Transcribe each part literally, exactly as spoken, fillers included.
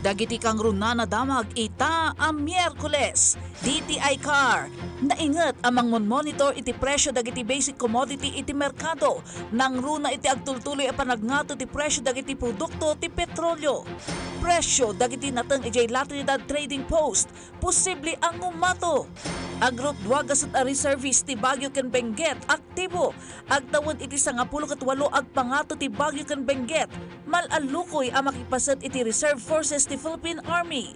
Dagiti kangrunaan a damag ita a Miyerkules, D T I CAR nainget a mangmon-monitor iti presyo dagiti basic commodity iti merkado. Nangruna iti agtultuloy a panagngato ti presyo dagiti produkto ti petrolio. Presyo dagiti nateng idiay La Trinidad Trading Post, posible a ngumato. Agrut dua gasut a reservist ti Baguio ken Benguet aktibo. Agtawen iti sangapulo ket walo agpangato ti Baguio ken Benguet. Mal-allukoy a makipaset iti reserve forces ti Philippine Army.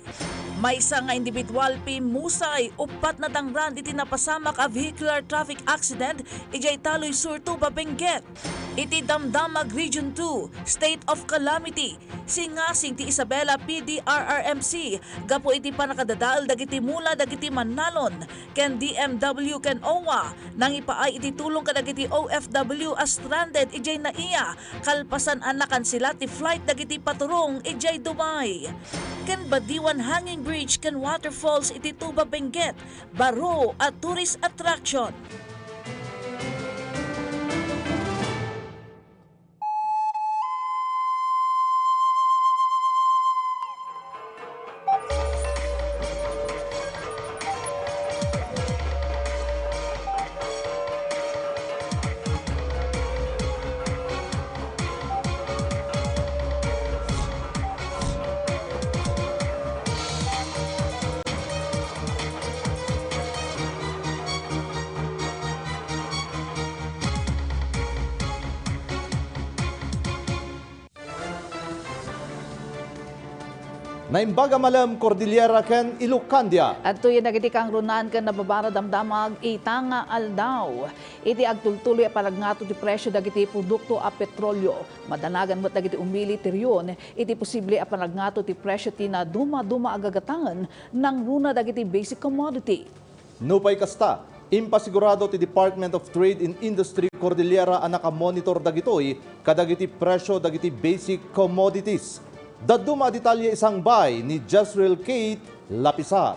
Maysa nga individual pimmusay, uppat nadangran iti napasamak a vehicular traffic accident idiay Taloy Sur, Tuba, Benguet. Iti Damdamag Region two, State of Calamity, singasing ti Isabela P D R R M C gapu iti pannakadadael dagiti mula dagiti mannalon ken D M W ken owa. Nangipaay iti tulong kadagiti O F W a stranded idiay NAIA kalpasan a nakansela ti flight dagiti paturong idiay Dubai. Ken badiwan hanging bridge ken waterfalls iti Tuba, Benguet, baro a tourist attraction. Naimbag a malem, Cordillera ken Ilocandia. Adtoyen dagiti kangrunaan ken nababara damdamag ita nga aldaw. Iti agtultuloy a panagngato ti presyo dagiti produkto a petrolio, madanagan met dagiti umili ti rehiyon iti posible a panagngato ti presyo ti nadumaduma a gagatangen nangruna dagiti basic commodity. Nupay kasta, impasigurado ti Department of Trade and Industry Cordillera a nakamonitor dagitoy kadagiti presyo dagiti basic commodities. Dadduma a detalye isangbay ni Jezreel Kate Lapisar.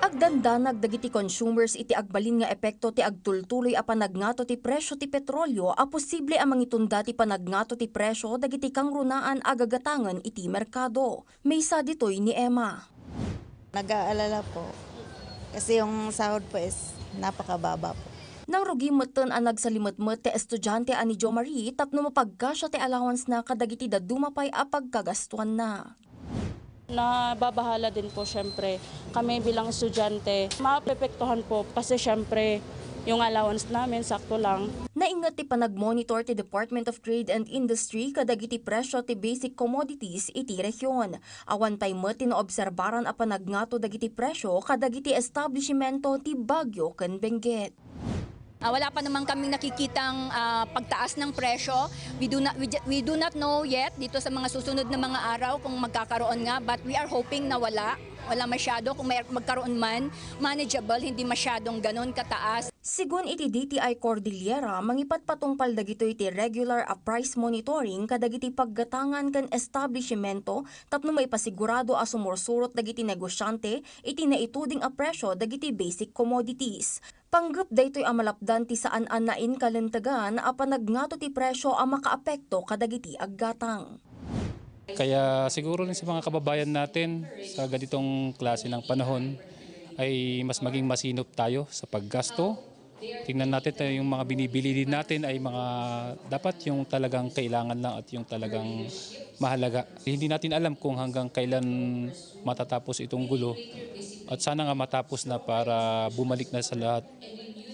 Agdandanag dagiti consumers iti agbalin nga epekto ti agtultuloy a panagngato ti presyo ti petrolio a posible a mangitunda ti panagngato ti presyo dagiti kangrunaan a gagatangen iti merkado. Maysa ditoy ni Emma. Nag-aalala po. Kasi yung sahod po is napakababa po. Nangrugi metten a nagsalimetmet ti estudiante a ni Jo Marie tapno mapagkasia ti allowance na kadagiti dadduma pay a pagkagastuanna. Nababahala din po, syempre. Kami bilang estudyante, maapektuhan po kasi syempre yung allowance namin sakto lang. Nainget ti panagmonitor ti Department of Trade and Industry kadagiti presyo ti basic commodities iti rehiyon. Awan pay met ti naobserbaran a panagngato dagiti presyo kadagiti establishmento ti Baguio ken Benguet. Ah, wala pa naman kaming nakikitang, ah, pagtaas ng presyo. We do not, we, ju- we do not know yet dito sa mga susunod na mga araw kung magkakaroon nga, but we are hoping na wala. Wala masyado. Kung may magkaroon man, manageable, hindi masyadong ganun kataas. Sigun iti D T I Cordillera, mangipatpatungpal dagitoy ti regular a price monitoring kadagiti paggatangan ken establishmento tapno maipasigurado a sumursurot dagiti negosyante iti naituding a presyo dagiti basic commodities. Panggep daytoy a malapdan ti saan a nainkalentegan a panagngato ti presyo a makaapekto kadagiti aggatang. Kaya siguro rin sa mga kababayan natin sa ganitong klase ng panahon ay mas maging masinop tayo sa paggasto. Tingnan natin tayo, yung mga binibili din natin ay mga dapat yung talagang kailangan lang at yung talagang mahalaga. Hindi natin alam kung hanggang kailan matatapos itong gulo at sana nga matapos na para bumalik na sa lahat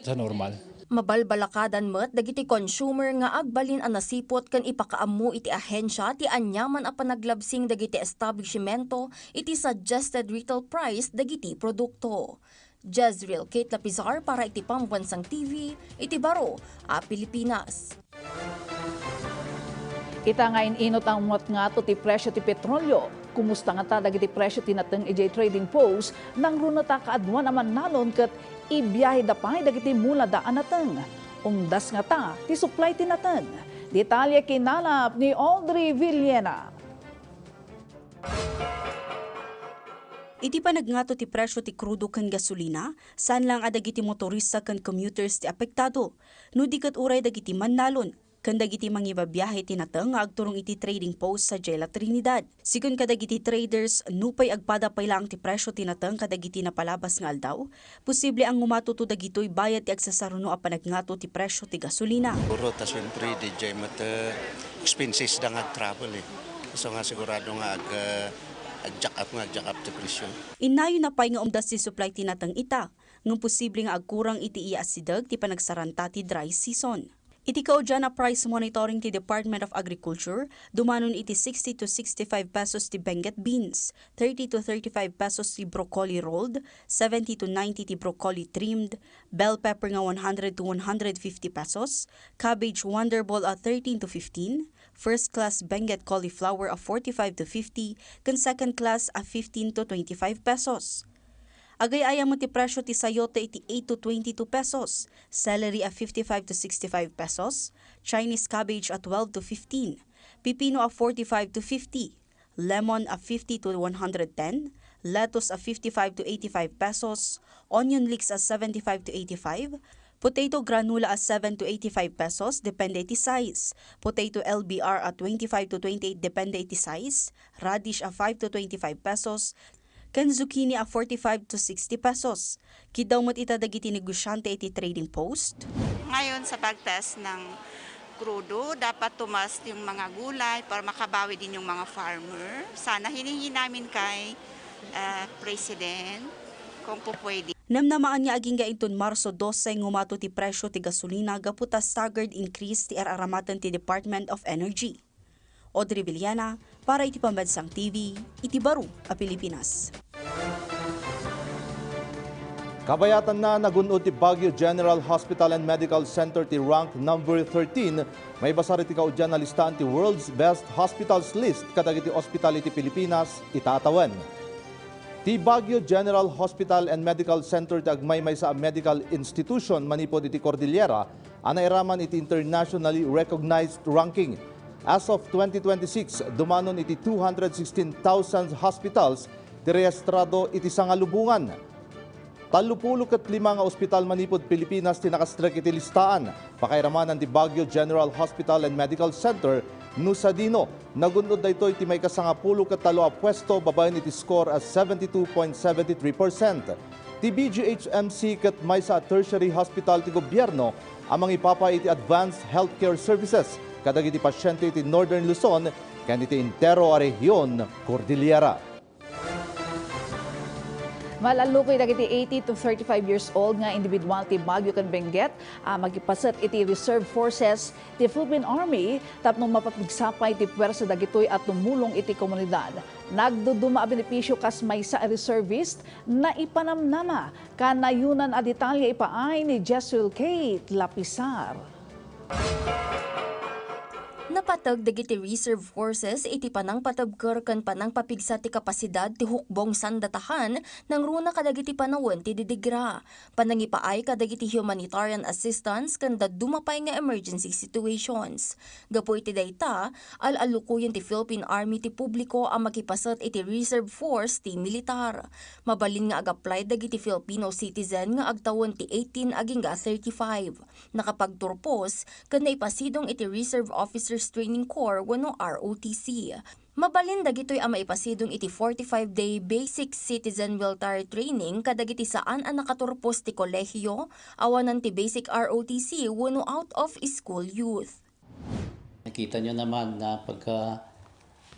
sa normal. Mabalbalakadan met dagiti consumer nga agbalin a nasiput ken ipakaammo iti ahensya ti aniaman a panaglabsing dagiti establishmento iti suggested retail price dagiti produkto. Jezreel Kate Lapizar para iti Pambansang T V, iti Baro a Pilipinas. Ita nga in-inut a umatngato ti presyo ti petrolio, kumusta ngata dagiti presyo ti nateng idiay trading post, nangruna ta kaaduan a mannalon ket ibiaheda pay dagiti mulada a nateng? Umdas ngata ti supply ti nateng? Detalye kinalap ni Audrey Villena. Iti panagngato ti presyo ti krudo ken gasolina, saan lang a dagiti motorista ken commuters ti apektado, no di ket uray dagiti mannalon. ken dagiti mangibabiahe ti nateng nga agturong iti trading post sadiay la Trinidad. Sigun kadagiti traders, nupay agpada pay laeng ti presio ti nateng kadagiti napalabas nga aldaw, posible a ngumatoto dagitoy bayat ti agsasaruno a panagngato ti presio ti gasolina. Puro ta siyempre, di jay met, eh, expenses da nga travel, eh. So nga sigurado nga ag, eh, ag-jack up nga, ag-jack up ti presyo. Innayon na pay nga umdas ti supply ti nateng ita, ngem posible nga agkurang iti iya asideg ti panagsaranta ti dry season. Iti kaudian a price monitoring ti Department of Agriculture, dumanon iti sixty to sixty-five pesos ti Benguet beans, thirty to thirty-five pesos ti broccoli rolled, seventy to ninety ti broccoli trimmed, bell pepper nga one hundred to one hundred fifty pesos, cabbage wonder ball a thirteen to fifteen, first class Benguet cauliflower a forty-five to fifty, ken second class a fifteen to twenty-five pesos. Agay-ayam met ti presyo ti sayote iti eight to twenty-two pesos, celery a fifty-five to sixty-five pesos, Chinese cabbage a twelve to fifteen, pipino a forty-five to fifty, lemon a fifty to one hundred ten, lettuce a fifty-five to eighty-five pesos, onion leeks a seventy-five to eighty-five, potato granula a seven to eighty-five pesos, depende iti size, potato L B R a twenty-five to twenty-eight, depende iti size, radish a five to twenty-five pesos, ken zucchini a forty-five to sixty pesos. Kiddaw met ita dagiti negosiante iti trading post. Ngayon, sa pagtaas ng krudo, dapat tumaas yung mga gulay para makabawi din yung mga farmer. Sana hinihingi namin kay, ah, President kung pupwede. Namnamaan nga agingga inton Marso dose ngumato ti presyo ti gasolina gapu ta staggered increase ti ar-aramatan ti Department of Energy. Audrey Villena, para iti Pambansang T V, iti baro a Pilipinas. Kabayatanna, nagun-od ti Baguio General Hospital and Medical Center ti rank number thirteen, maibasar iti kaudian a listaan ti World's Best Hospitals list kadagiti ospital iti Pilipinas ita a tawen. Ti Baguio General Hospital and Medical Center ti agmaymaysa a medical institution manipud iti Cordillera a nairaman iti internationally recognized ranking. As of twenty twenty-six, dumanon iti two hundred sixteen thousand hospitals ti rehistrado iti sangalubongan. Tallopulo ket lima nga ospital manipud Pilipinas ti nakastrek iti listaan. Pakairamanan ti Baguio General Hospital and Medical Center, no sadino, nagun-od daytoy ti maikasangapulo ket tallo a puesto babaen iti score a seventy-two point seventy-three percent. Ti B G H M C ket maysa a tertiary hospital ti gobyerno a mangipapay iti advanced healthcare services kadagiti pasiente iti Northern Luzon ken iti entero a rehiyon Cordillera. Mal-allukoy dagiti eighty to thirty-five years old nga individual ti Baguio ken Benguet a makipaset iti reserve forces ti Philippine Army tapno mapapigsa pay ti puwersa dagitoy a tumulong iti komunidad. Nagduduma a benepisio kas maysa a reservist, naipanamnama, kanayonan a detalye ipaay ni Jesuel Kate Lapisar. Napateg dagiti reserve forces iti panangpatebker ken panangpapigsa ti kapasidad ti hukbong sandatahan nangruna kadagiti panawen ti didigra, panangipaay kadagiti humanitarian assistance ken dadduma pay nga emergency situations. Gapu iti dayta, al-allukoyen ti Philippine Army ti publiko a makipaset iti reserve force ti militar. Mabalin nga ag-apply dagiti Filipino citizen nga agtawen ti eighteen agingga thirty-five. Nakapagturpos ken naipasidong iti Reserve Officers Training Corps wenno R O T C. Mabalin dagitoy a maipasidong iti forty-five day Basic Citizen Military Training kadagiti saan a nakaturpos ti kolehiyo, awanan ti Basic R O T C wenno out of school youth. Nakita nyo naman na pagka,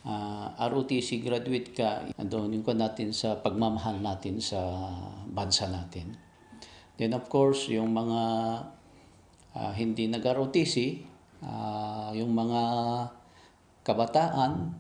ah, R O T C graduate ka, andun yung kwan natin sa pagmamahal natin sa bansa natin. Then of course, yung mga, ah, hindi nag-R O T C, ah, yung mga kabataan,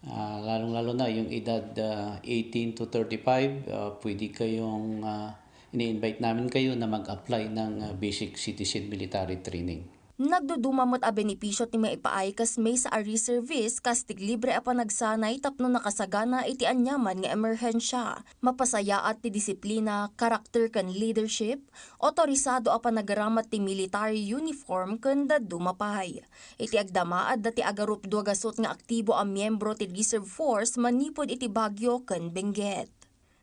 ah, lalong-lalo na yung edad, ah, eighteen to thirty-five, ah, pwede kayong, ah, ini-invite namin kayo na mag-apply ng, ah, Basic Citizen Military Training. Nagduduma met a benepisio ti maipaay kas maysa a reservist kas ti libre a panagsanay tapno nakasagana iti aniaman nga emerhensya. Mapasayaat ti disiplina, karakter ken leadership, otorisado a panagaramat ti military uniform ken dadduma pay. Iti agdama, adda ti agarupdua gasut nga aktibo a miyembro ti reserve force manipud iti Baguio ken Benguet.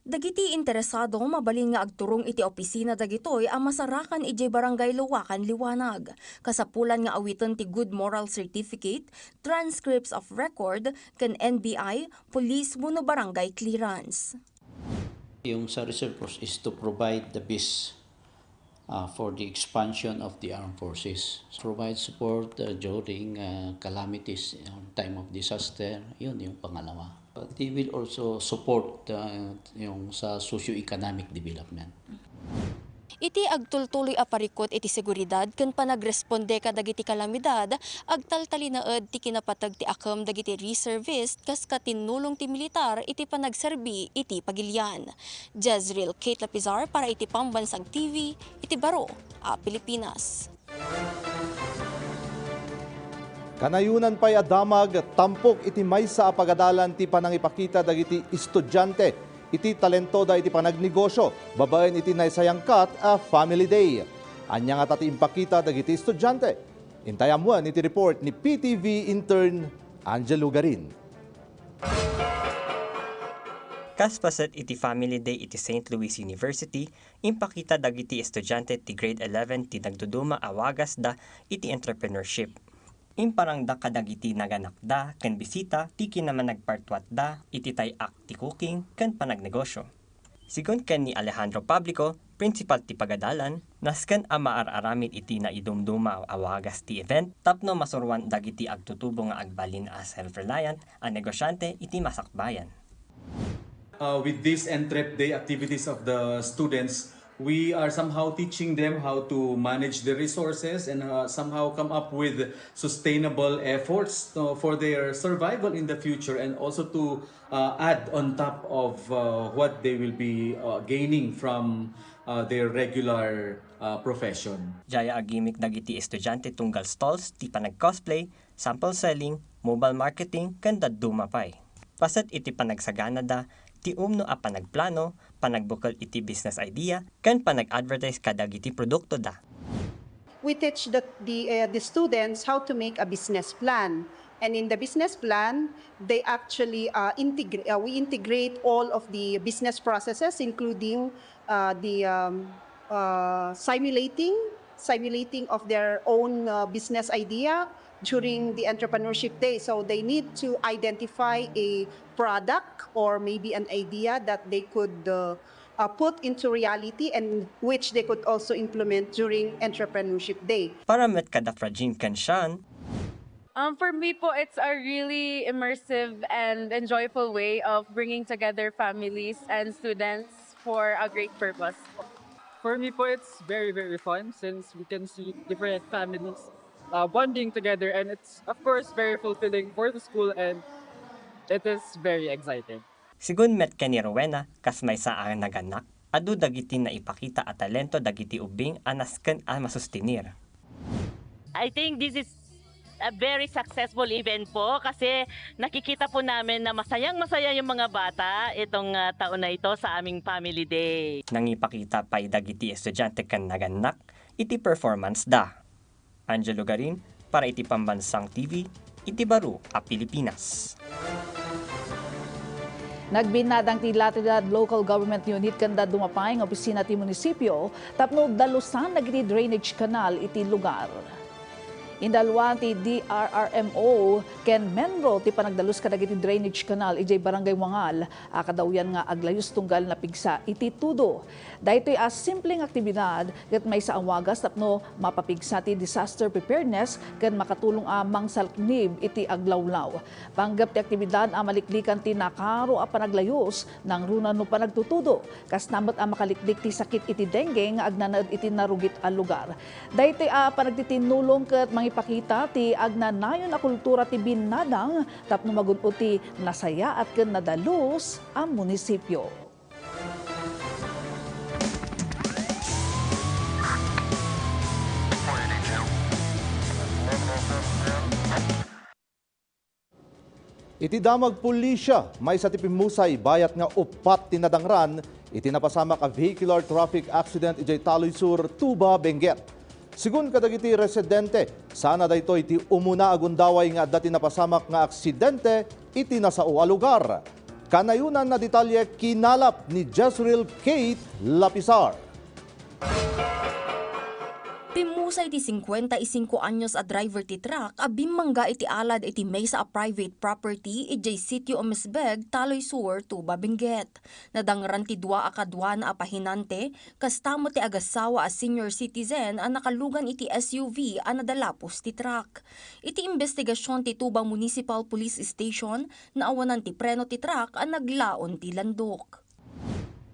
Dagiti interesado mabalin nga agturong iti opisina dagitoy a masarakan idiay Barangay Luwakan Liwanag. Kasapulan nga awiten ti Good Moral Certificate, transcripts of record, ken N B I, police wenno barangay clearance. Yung sa reserve force is to provide the best uh, for the expansion of the armed forces. Provide support uh, during uh, calamities, yung time of disaster, yun yung pangalawa. But they will also support uh, yung sa socio-economic development. Iti agtultuloy a parikut iti seguridad ken panagresponde kadagiti kalamidad, agtaltalinaed ti kinapateg ti akem dagiti reservist kas katinnulong ti militar iti panagserbi iti pagilian. Jezreel Kate Lapizar para iti Pambansang T V iti baro a Pilipinas. Kanayonan pay a damag tampok iti maysa a pagadalan ti panangipakita dagiti estudiante iti talentoda iti panagnegosyo babaen iti naysayangkat a Family Day. Ania ngata ti impakita dagiti estudiante? Intay ammoen iti report ni P T V intern Angelo Garin. Kas paset iti Family Day iti Saint Louis University, impakita dagiti estudiante ti Grade eleven ti nagduduma a wagasda iti entrepreneurship. Imparangda kadagiti naganakda ken bisita ti kinamanagpartuatda iti tay-ak ti cooking ken panagnegosyo. Sigun ken ni Alejandro Publico, principal ti pagadalan, nasken a maar-aramid iti naidumduma a wagas ti event tapno masuroan dagiti agtutubo nga agbalin a self-reliant a negosyante iti masakbayan. Uh, with these Entrep Day activities of the students, we are somehow teaching them how to manage the resources and uh, somehow come up with sustainable efforts to, for their survival in the future, and also to uh, add on top of uh, what they will be uh, gaining from uh, their regular uh, profession. Diay agimik dagiti estudiante tunggal stalls ti panag-cosplay, sample selling, mobile marketing, ken dadduma pay. Paset iti panagsaganada ti umno a panagplano, panagbukel iti business idea, ken panag-advertise kadagiti produktoda. We teach the, the, uh, the students how to make a business plan. And in the business plan, they actually uh, integrate, uh, we integrate all of the business processes, including uh, the um, uh, simulating, simulating of their own uh, business idea during the entrepreneurship day. So they need to identify a product or maybe an idea that they could uh, uh, put into reality and which they could also implement during entrepreneurship day. Para met kada Frajin ken Sean, Um, for me po, it's a really immersive and enjoyable way of bringing together families and students for a great purpose. For me po, it's very, very fun since we can see different families uh, bonding together, and it's, of course, very fulfilling for the school, and it is very exciting. Sigun met ken ni Rowena, kas maysa a nagannak, adu dagiti naipakita a talento dagiti ubbing a nasken a masustenir. I think this is a very successful event po kasi nakikita po namin na masayang-masaya yung mga bata itong uh, taon na ito sa aming Family Day. Nangipakita pay dagiti estudiante ken nagannak iti performance da. Angelo Garin para iti Pambansang T V iti baro a Pilipinas. Nagbinnadang ti Latinidad Local Government Unit ken dadduma pay nga opisina ti munisipio tapno dalusan dagiti drainage canal iti lugar. Inalwan ti D R R M O ken MENRO ti panagdalus kadagiti drainage canal idiay Barangay Wangal a kadawyan nga aglayus tunggal napigsa iti tudo. Daytoy a simpleng aktibidad ket maysa a wagas tapno mapapigsa ti disaster preparedness ken makatulong a mangsalknib iti aglawlaw. Panggep ti aktibidad a maliklikan ti nakaro a panaglayus, nangruna no panagtutudo. Kasta met a makaliklik ti sakit iti dengue nga agnanaed iti narugit a lugar. Daytoy a panagtitinnulong ket mangipakita ti agnanayon a kultura ti binnadang tapno magun-od ti nasayaat ken nadalus a munisipio. Iti damag pulisia, maysa ti pimmusay bayat nga uppat ti nadangran iti napasamak a vehicular traffic accident idiay Taloy Sur, Tuba, Benguet. Sigun kadagiti residente, sana daytoy ti umuna a gundaway nga adda ti napasamak nga aksidente iti nasao a lugar. Kanayonan a detalye kinalap ni Jezreel Kate Lapisar. Pimmusay ti singkuenta y singko anyos a driver ti truck a bimmangga iti alad iti maysa a private property idiay Sitio Umesbeg, Taloy Sur, Tuba, Benguet. Nadangran ti dua a kaduana a pahinante, kasta met ti agassawa a senior citizen a nakalugan iti S U V a nadalapos ti truck. Iti imbestigasion ti Tuba Municipal Police Station, naawanan ti preno ti truck a naglaon ti landok.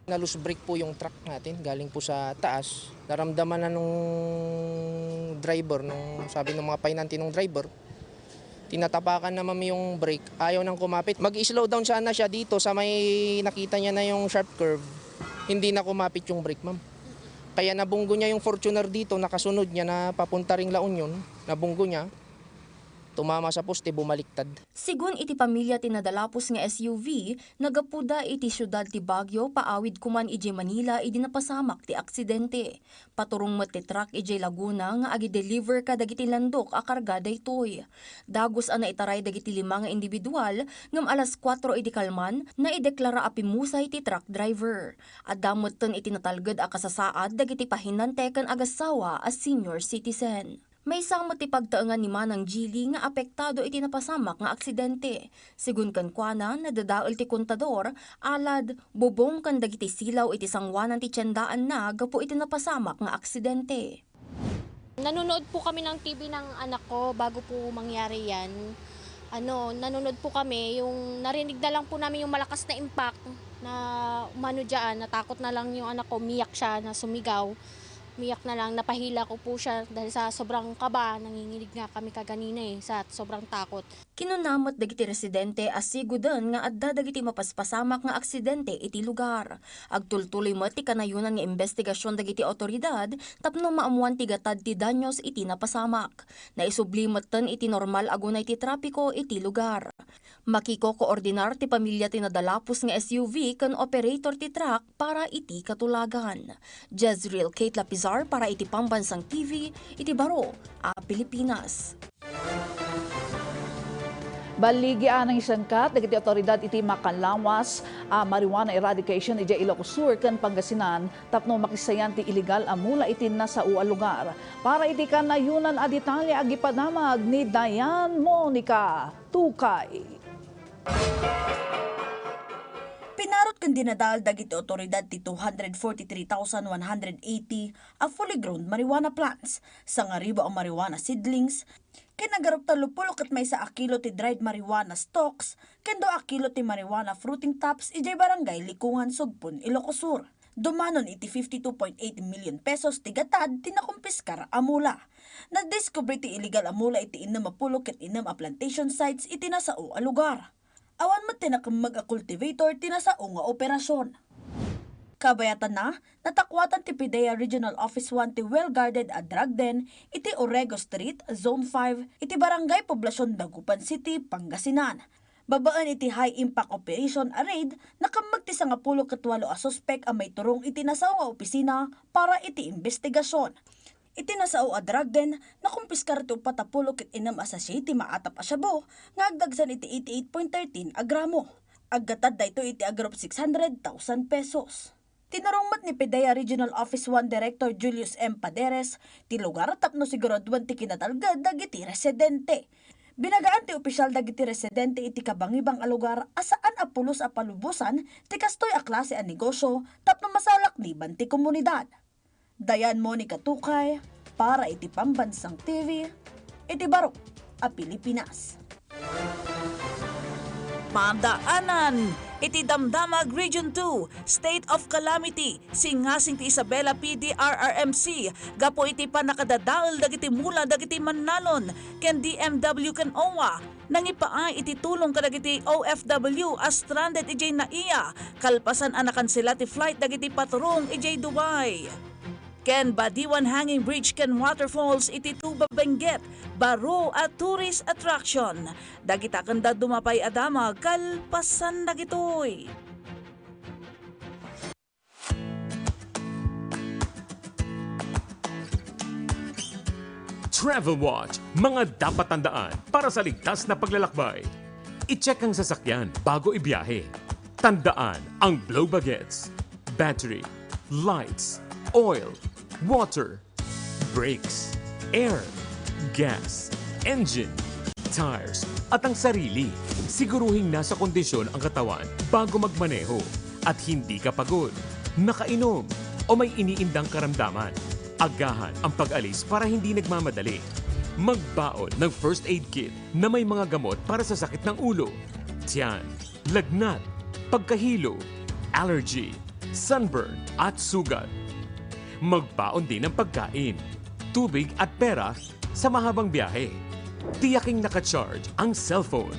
Na-loose brake po yung truck natin, galing po sa taas. Naramdaman na nung driver, nung sabi ng mga pahinante nung driver, tinatapakan na, ma'am, yung brake, ayaw nang kumapit. Mag-slow down sana siya dito sa may nakita niya na yung sharp curve. Hindi na kumapit yung brake, ma'am. Kaya nabunggo niya yung Fortuner dito, nakasunod niya na papunta ring La Union, nabunggo niya. Tumama sa poste, bumaliktad. Sigun iti pamilya ti nadalapos nga S U V, nagapuda iti siudad ti Baguio, paawid koman idiay Manila idi napasamak ti aksidente. Paturong met ti truck idiay Laguna nga agi-deliver kadagiti landok a karga daytoy. Dagus a naitaray dagiti lima nga individual, ngem alas kuatro idi kalman, naideklara a pimmusay ti truck driver. Adda metten iti natalged a kasasaad dagiti pahinante ken agassawa a senior citizen. Maysa met ti pagtaengan ni Manang Jilly nga apektado iti napasamak nga aksidente. Sigun kenkuana, nadadael ti kontador, alad, bubong ken dagiti silaw iti sangoanan ti tiendaanna gapu iti napasamak nga aksidente. Nanonood po kami ng T V ng anak ko bago po mangyari yan. Ano, nanonood po kami, yung narinig na lang po namin yung malakas na impact na umano dyan, natakot na lang yung anak ko, umiyak siya na sumigaw. Umiyak na lang, napahila ko po siya dahil sa sobrang kaba, nanginginig nga kami kaganina eh, sa sobrang takot. Kinuna met dagiti residente a siguden nga adda dagiti mapaspasamak nga aksidente iti lugar. Agtultuloy met ti kanayonan nga imbestigasion dagiti awtoridad tapno maammuan ti gatad ti danyos iti napasamak. Naisubli metten iti normal a gunay ti trapiko iti lugar. Makikokoordinar ti pamilya ti nadalapos nga S U V ken operator ti truck para iti katulagan. Jezreel Kate Lapizar para iti Pambansang T V iti baro a Pilipinas. Balligi a nangisengkat dagiti awtoridad iti makalawas a marijuana eradication idiay Ilocos Sur ken Pangasinan tapno makisayan ti illegal a mula iti nasao a lugar. Para iti kanayonan a detalye, agipadamag ni Diane Monica Tukay. Pinarot ken dinadael dagiti awtoridad ti two hundred forty-three thousand one hundred eighty a fully grown marijuana plants, sangaribu a marijuana seedlings, ken nagarup tallo pulo ket maysa a kilo ti dried marijuana stalks, ken dua a kilo ti marijuana fruiting tops idiay Barangay Likungan, Sugpon, Ilocos Sur. Dumanon iti fifty-two point eight million pesos ti gatad ti nakumpiskar a mula. Nadiskubre ti illegal a mula iti innem a pulo ket innem a plantation sites iti nasao a lugar. Awan met ti nakemmeg a cultivator ti nasao nga operasion. Kabayatanna, natakuatan ti PDEA Regional Office one ti well-guarded a drug den iti Orrego Street, Zone five, iti Barangay Poblacion, Dagupan City, Pangasinan. Babaen iti High Impact Operation a raid, nakemmeg ti sangapulo ket walo a suspek a maiturong iti nasao nga opisina para iti imbestigasion. Iti nasao a drug den, nakumpiskar ti uppat a pulo ket innem a sachet ti maatap a shabu nga agdagsen iti eighty-eight point thirteen a gramo. Aggatad daytoy iti agarup six hundred thousand pesos. Tinurong met ni PDEA Regional Office one Director Julius M. Paderes ti lugar tapno siguradoen ti kinatalged dagiti residente. Binagaan ti opisyal dagiti residente iti kabangibang a lugar a saan a pulos a palubosan ti kastoy a klase a negosyo tapno masalakniban ti komunidad. Diane Monica Tukay para iti Pambansang T V iti baro a Pilipinas. Madaanan iti Damdamag Region two State of Calamity, singasing ti Isabela P D R R M C gapu iti pannakadadael dagiti mula dagiti mannalon ken D M W ken owa. Nangipaay iti tulong kadagiti O F W a stranded idiay NAIA kalpasan a nakansela ti flight dagiti paturong idiay Dubai. Ken badiwan hanging bridge ken waterfalls iti Tuba, Benguet, baro a tourist attraction. Dagita ken dadduma pay a damag kalpasan dagitoy. Travel Watch, mga dapat tandaan para sa ligtas na paglalakbay. I-check ang sasakyan bago ibiyahe. Tandaan ang blow bagets, battery, lights, oil, water, brakes, air, gas, engine, tires, at ang sarili. Siguruhing nasa kondisyon ang katawan bago magmaneho at hindi ka pagod, nakainom, o may iniindang karamdaman. Agahan ang pag-alis para hindi nagmamadali. Magbaon ng first aid kit na may mga gamot para sa sakit ng ulo, tiyan, lagnat, pagkahilo, allergy, sunburn, at sugat. Magbaon din ng pagkain, tubig at pera sa mahabang biyahe. Tiyaking naka-charge ang cellphone.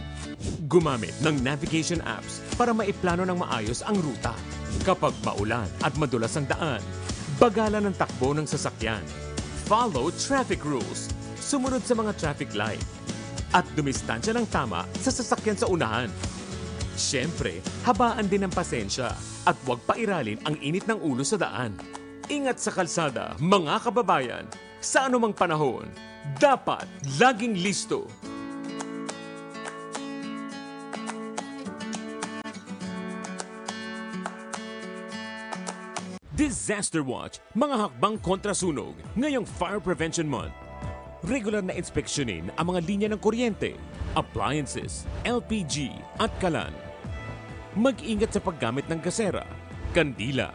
Gumamit ng navigation apps para maiplano ng maayos ang ruta. Kapag maulan at madulas ang daan, bagalan ang takbo ng sasakyan. Follow traffic rules. Sumunod sa mga traffic light. At dumistansya ng tama sa sasakyan sa unahan. Siyempre, habaan din ang pasensya at huwag pairalin ang init ng ulo sa daan. Ingat sa kalsada, mga kababayan! Sa anumang panahon, dapat laging listo. Disaster Watch, mga hakbang kontra sunog ngayong Fire Prevention Month. Regular na inspeksyonin ang mga linya ng kuryente, appliances, L P G at kalan. Mag-ingat sa paggamit ng gasera, kandila,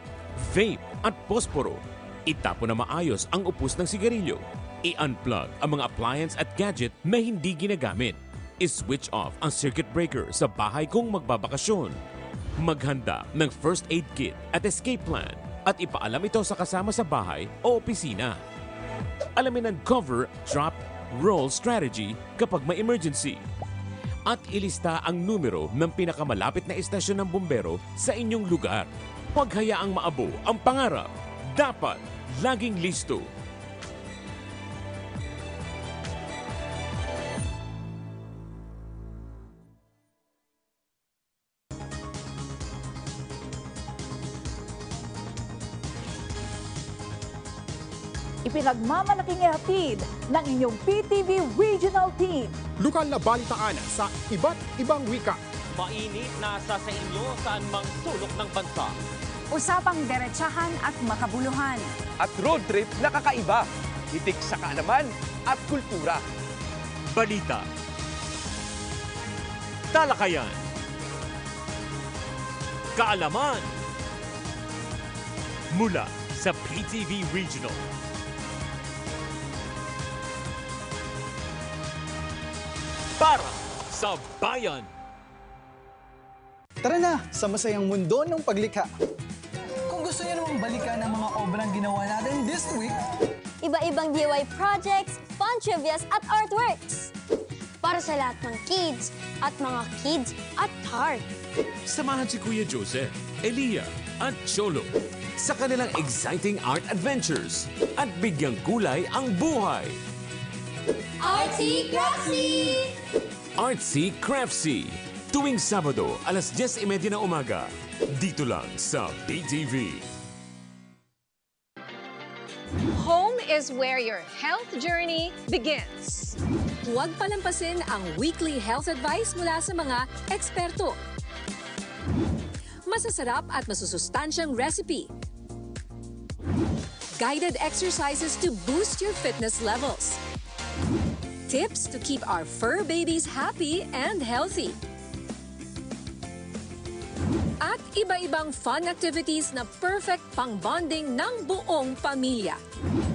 vape at posporo. Itapon na maayos ang upos ng sigarilyo. I-unplug ang mga appliance at gadget na hindi ginagamit. I-switch off ang circuit breaker sa bahay kung magbabakasyon. Maghanda ng first aid kit at escape plan at ipaalam ito sa kasama sa bahay o opisina. Alamin ang cover, drop, roll strategy kapag may emergency. At ilista ang numero ng pinakamalapit na istasyon ng bumbero sa inyong lugar. Huwag hayaang maabo ang pangarap. Dapat laging listo. Ipinagmamalaking ihatid ng inyong P T V Regional Team. Lokal na balitaan sa iba't ibang wika. Mainit na sa, sa inyo saan mang sulok ng bansa. Usapang deretsahan at makabuluhan. At road trip na kakaiba. Hitik sa kaalaman at kultura. Balita. Talakayan. Kaalaman. Mula sa P T V Regional. Para sa bayan. Tara na sa masayang mundo ng paglikha. Kung gusto niyo namang balikan ang mga obrang ginawa natin this week, iba-ibang D I Y projects, fun trivias at artworks. Para sa lahat ng kids at mga kids at heart. Samahan si Kuya Joseph, Elia, at Cholo sa kanilang exciting art adventures at bigyang kulay ang buhay. Artsy Craftsy! Artsy Craftsy, tuwing Sabado, alas diyes y media ng umaga, dito lang sa P T V. Home is where your health journey begins. Huwag palampasin ang weekly health advice mula sa mga eksperto. Masasarap at masusustansyang recipe. Guided exercises to boost your fitness levels. Tips to keep our fur babies happy and healthy. At iba-ibang fun activities na perfect pang-bonding ng buong pamilya.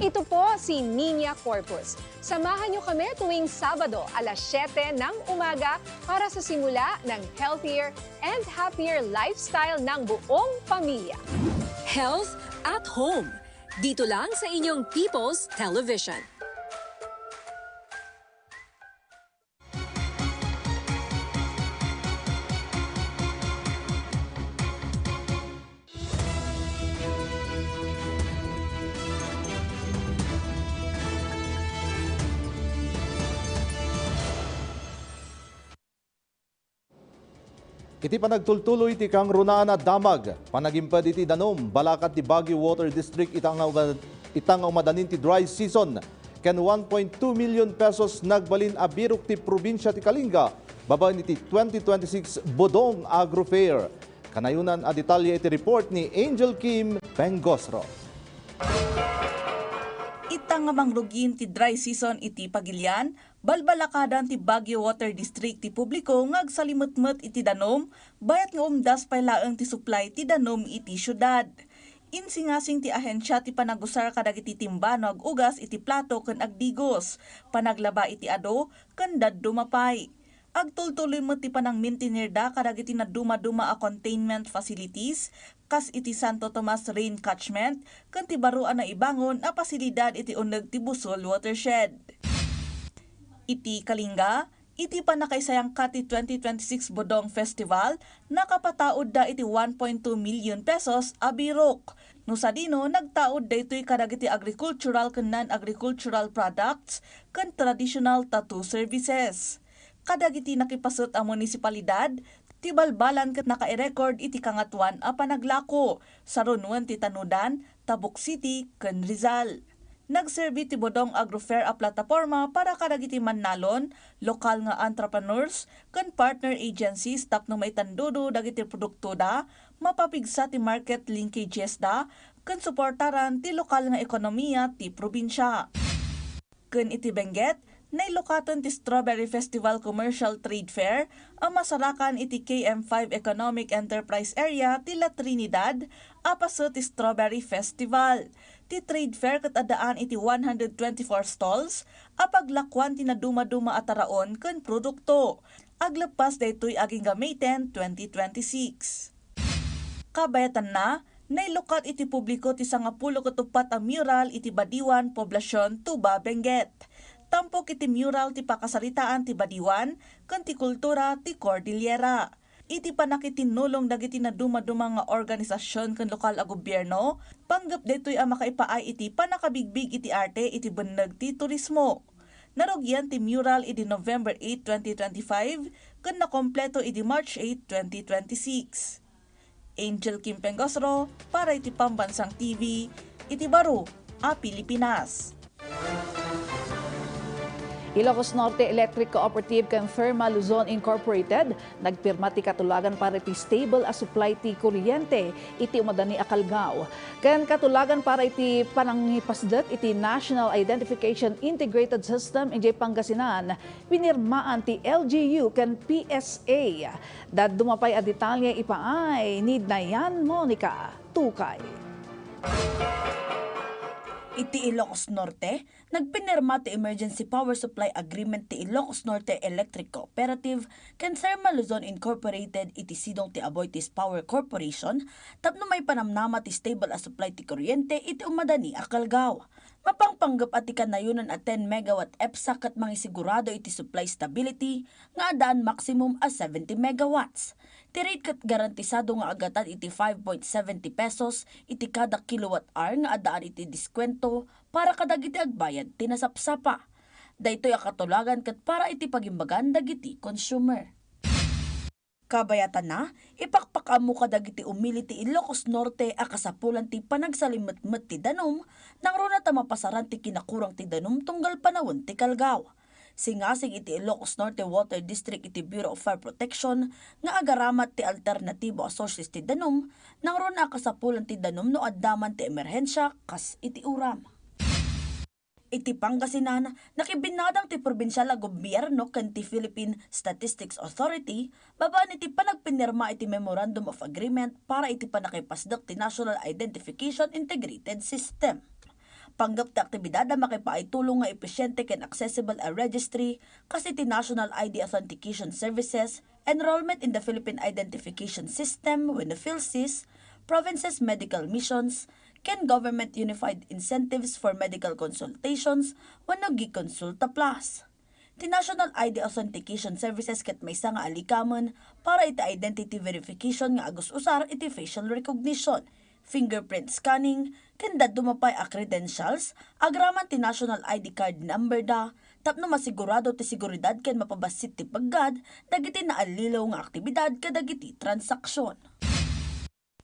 Ito po si Nina Corpus. Samahan niyo kami tuwing Sabado, alas siyete ng umaga para sa simula ng healthier and happier lifestyle ng buong pamilya. Health at Home. Dito lang sa inyong People's Television. Iti panagtultuloy ti kangrunaan a damag, panagimped iti danum, balakat ti Baguio Water District ita nga umad-, ita nga umadanin ti dry season, ken one point two million pesos nagbalin a birok ti probinsia ti Kalinga babaen iti twenty twenty-six Bodong Agro Fair. Kanayonan a detalye iti report ni Angel Kim Pengosro. Ita nga mangrugin ti dry season iti Pagilian, balbalakadan ti Baguio Water District ti publiko nga agsalimetmet iti danum, bayat nga umdas pay laeng ti supply ti danum iti siudad. Insingasing ti ahensia ti panagusar kadagiti timba no ag-ugas iti plato ken agdigos, panaglaba iti ado, ken dadduma pay. Agtultuloy met ti panangmintinirda kadagiti nadumaduma a containment facilities, kas iti Santo Tomas Rain Catchment, ken ti baro a naibangon a pasilidad iti uneg ti Bossol Watershed. Iti Kalinga, iti pannakaisayangka ti twenty twenty-six Bodong Festival, nakapataudda iti one point two million pesos a birok. No sadino, nagtaud daytoy kadagiti agricultural ken non-agricultural products ken traditional tattoo services. Kadagiti nakipaset a munisipalidad, ti balbalan ket nakairekord iti Kangatoan a Panaglako, sarunuen ti Tanudan, Tabuk City, ken Rizal. Nagserbi ti Bodong Agro Fair a plataporma para kadagiti mannalon, lokal nga entrepreneurs, ken partner agencies tapno maitandudo dagiti produktoda, mapapigsa ti market linkagesda, ken suportaran ti lokal nga ekonomiya ti probinsia. Ken iti Benguet, nailukaten ti Strawberry Festival Commercial Trade Fair a masarakan iti K M five Economic Enterprise Area ti La Trinidad a paset ti Strawberry Festival. Ti trade fair ket addaan iti one hundred twenty-four stalls a paglakuan ti nadumaduma a taraon ken produkto. Agleppas daytoy agingga May ten, twenty twenty-six. Kabayatanna, nailukat iti publiko ti sangapulo ket uppat a mural iti Badiwan, Poblacion, Tuba, Benguet. Tampok iti mural ti pakasaritaan ti Badiwan ken ti kultura ti Cordillera. Iti pannakitinnulong dagiti nadumaduma nga organisasyon ken lokal a gobierno, panggep daytoy a makaipaay iti pannakabigbig iti arte iti benneg ti turismo. Narugian ti mural idi November eight, twenty twenty-five, ken nakompleto idi March eight, twenty twenty-six. Angel Kim Pengosro para iti Pambansang T V, iti baro a Pilipinas. Ilocos Norte Electric Cooperative ken Therma Luzon Incorporated nagpirma ti katulagan para iti stable a supply ti kuryente iti umadani a kalgaw, ken katulagan para iti panangipasdek iti National Identification Integrated System idiay Pangasinan. Pinirmaan ti L G U ken P S A. Dadduma pay a detalye ipaay ni Dayan Monica Tukay. Iti Ilocos Norte, nagpinirma ti Emergency Power Supply Agreement ti Ilocos Norte Electric Cooperative ken Therma Luzon Incorporated iti sidong ti Aboitiz Power Corporation tapno maipanamnama ti stable a supply ti kuryente iti umadani a kalgaw. Mapangpanggep a ti kanayonan a ten megawatt EPSA ket mangisigurado iti supply stability nga addaan maximum a seventy megawatts. Ti rate ket garantisado nga agatan iti five point seventy pesos iti kada kilowatt hour nga addaan iti diskwento para kadagiti agbayad ti nasapsapa. Daytoy a katulagan ket para iti pagimbagan dagiti consumer. Kabayatanna, ipakpakaammo kadagiti umili ti Ilocos Norte a kasapulan ti panagsalimetmet ti danum, nangruna ta mapasaran ti kinakurang ti danum tunggal panawen ti kalgaw. Singasing iti Ilocos Norte Water District iti Bureau of Fire Protection nga agaramat ti alternatibo a sources ti danum, nangruna a kasapulan ti danum no adda man ti emerhensia kas iti uram. Iti Pangasinan, nakibinnadang ti probinsial a gobierno ken ti Philippine Statistics Authority babaen iti panagpinirma iti Memorandum of Agreement para iti pannakipasdek ti National Identification Integrated System. Panggep ti aktibidad a makipaay tulong nga episiente ken accessible a registry kas iti National I D Authentication Services, Enrollment in the Philippine Identification System wenno PhilSys, Provinces Medical Missions, ken Government Unified Incentives for Medical Consultations wenno GConsulta Plus. Ti National I D Authentication Services ket maysa nga alikamen para iti identity verification nga agus-usar iti facial recognition, fingerprint scanning, ken dadduma pay a credentials agraman ti national I D card number da tapno masigurado ti seguridad ken mapabassit ti peggad dagiti naallilaw nga aktibidad kadagiti transaksyon.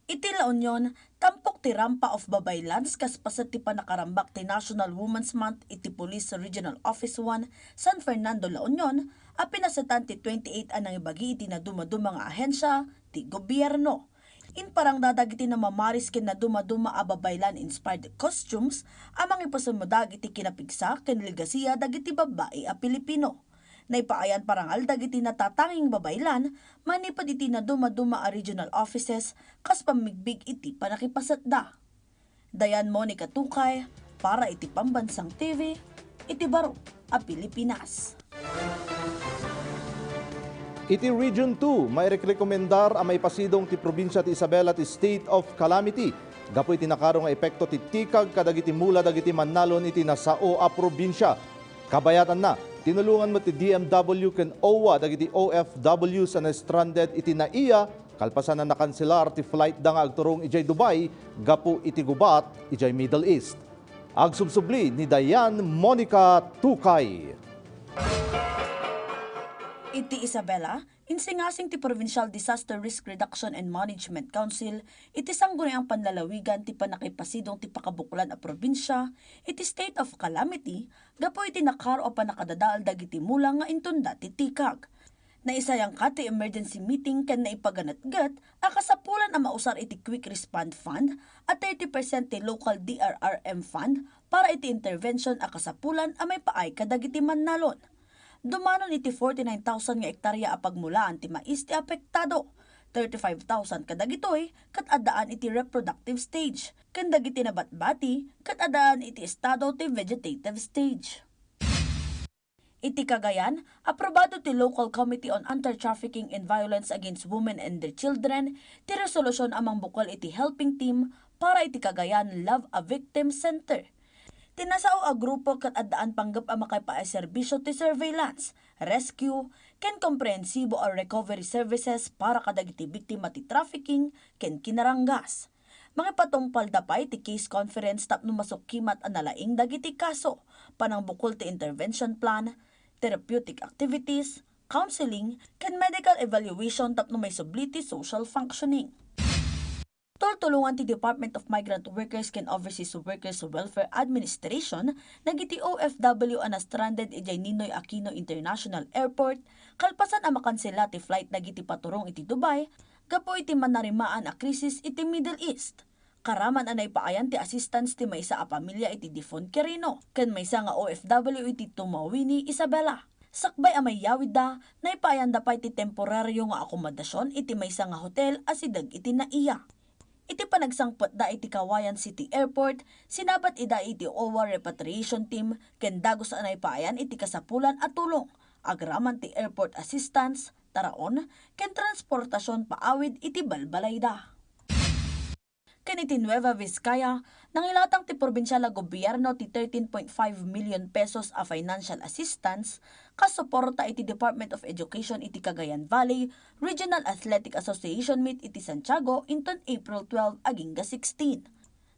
Iti La Union, tampok ti rampa of babaylands kas paset ti panakarambak ti National Women's Month iti Police Regional Office one, San Fernando, La Union, a pinasetan ti twenty-eight a nangibagi iti nadumaduma nga ahensia ti gobierno. Imparangda dagiti namamaris ken nadumaduma a babaylan-inspired costumes a mangipasumudag iti kinapigsa ken legasiya dagiti babbai a Pilipino. Naipaayan parangal dagiti natatanging babaylan manipud iti nadumaduma a regional offices kas pammigbig iti pannakipasetda. Dayan Monica Tukay para iti Pambansang T V, iti baro a Pilipinas. Iti Region two, mairekrekomendar a maipasidong ti probinsia ti Isabela ti state of calamity gapu iti nakaro nga epekto ti tikag kadagiti mula dagiti mannalon iti nasao a probinsia. Kabayatanna, tinulongan met ti D M W ken OWWA dagiti O F Ws a na-stranded iti NAIA kalpasan a nakanselar ti flightda nga agturong idiay Dubai gapu iti gubat idiay Middle East. Agsubsubli ni Dayan Monica Tukay. Iti Isabela, insingasing ti Provincial Disaster Risk Reduction and Management Council iti sangguniang panlalawigan ti pannakipasidong ti pakabuklan a probinsia iti state of calamity gapu iti nakaro a pannakadadael dagiti mula nga intunda ti tikag. Naisayangka ti emergency meeting ken naipaganetget a kasapulan a mausar iti Quick Respond Fund a thirty percent ti local D R R M fund para iti intervention a kasapulan a maipaay kadagiti mannalon. Dumanon iti forty-nine thousand nga ektarya a pagmulaan ti mais ti apektado, thirty-five thousand kadagitoy ket addaan iti reproductive stage, ken dagiti nabatbati ket addaan iti estado ti vegetative stage. Iti Cagayan, aprobado ti Local Committee on Anti-Trafficking and Violence Against Women and Their Children ti resolusyon a mangbukel iti helping team para iti Cagayan Love a Victim Center. Ti nasao a grupo ket addaan panggep a makaipaay serbisyo ti surveillance, rescue, ken komprehensibo a recovery services para kadagiti biktima ti trafficking ken kinaranggas. Mangipatungpalda pay ti case conference tapno masukkimat a nalaing dagiti kaso, panangbukol ti intervention plan, therapeutic activities, counseling, ken medical evaluation tapno maisubli ti social functioning. Tultulongan ti Department of Migrant Workers ken Overseas Workers Welfare Administration dagiti O F W a na-stranded idiay Ninoy Aquino International Airport kalpasan a makansela ti flight dagiti paturong iti Dubai gapu iti manarimaan a krisis iti Middle East. Karaman a naipaayan ti assistance ti maysa a pamilia iti Difon Quirino ken maysa nga O F W iti Tumauini, Isabela. Sakbay a maiyawidda, naipaayanda pay ti temporario nga akomodasion iti maysa nga hotel a sideg iti NAIA. Iti panagsangpetda iti Cauayan City Airport, sinabat ida iti OWWA Repatriation Team ken dagus a naipaayan iti kasapulan a tulong, agraman ti airport assistance, taraon, ken transportasion paawid iti balbalayda. Ken iti Nueva Vizcaya, nangilatang ti probinsial a gobierno ti thirteen point five million pesos a financial assistance kas suporta iti Department of Education iti Cagayan Valley Regional Athletic Association meet iti Santiago inton April twelve agingga sixteen.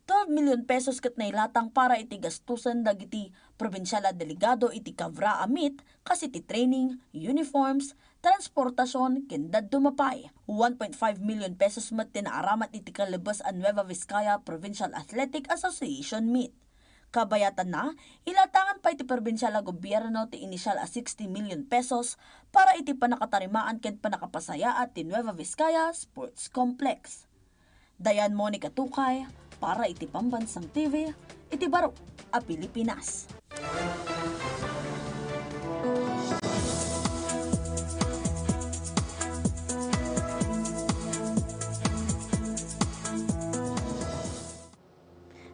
Twelve million pesos ket nailatang para iti gastusen dagiti probinsial a delegado iti CAVRA a meet, kas iti training, uniforms, transportasion, ken dadduma pay. One point five million pesos met ti naaramat iti kalebes a Nueva Vizcaya Provincial Athletic Association meet. Kabayatanna, ilatangan pay ti probinsial a gobierno ti inisial a sixty million pesos para iti pannakatarimaan ken pannakapasayaat ti Nueva Vizcaya Sports Complex. Dayan Monica Tukay para iti Pambansang T V iti baro a Pilipinas.